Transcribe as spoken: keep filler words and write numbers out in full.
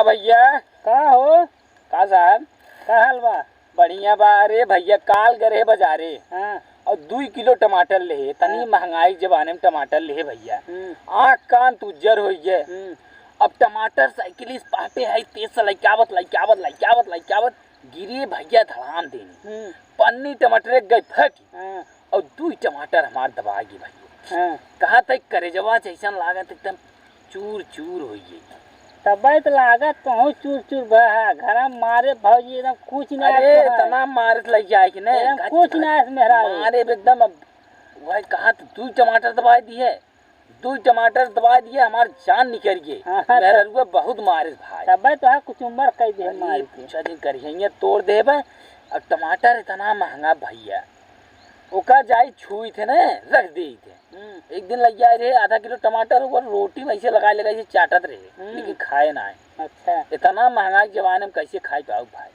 भइया। का हो? का साहब? का हाल बा? बढ़िया बा। अरे भइया, काल गए रहे बजारे। हाँ। अउर दुइ किलो टमाटर लेहे, तनी हाँ। महंगाई के जमाने में टमाटर लेहे भइया। हम्म। आँख कान त उज्जर होइ गए। हम्म। अब टमाटर साइकिल इस पाटे है, तेज से लइकावत, लइकावत, लइकावत, लइकावत, गिरे भइया धड़ाम देनी। हम्म। पन्नी टमाटर एक गई फट। हाँ। अउर दुइ टमाटर हमार दबाइ गए भइया। हाँ। कहा था करेजवा जइसन लागत एकदम चूर चूर होइ गए। तबे त लागत कहूँ चूर चूर भा है। घर में मारे भौजी एकदम कुछ ना अरे, है। इतना मारे से लग जाए कि नहीं, एकदम गच कुछ गच ना है मेहरारू। मारे भी एकदम अब वही कहा तो दुइ टमाटर दबाइ दिए, दुइ टमाटर दबाइ दिए, हमार जान निकल गए। हाँ, हाँ, मेहरारुआ बहुत मारे भाई। तबे तो है कुछ उम्र कई दे अरे, मार के। पूछा जिन करिए तोड़ देबे। अब टमाटर इतना महंगा भइया, ओका जाई छुई थे ना, रख दे थे। हम्म। एक दिन लग जाए रहे आधा किलो टमाटर, ओकर रोटी में ऐसे लगाए लगाए ऐसे चाटत रहे, हम्म। लेकिन खाए ना है। अच्छा। इतना महंगा के जमाने में कैसे खाई पाऊ भाई?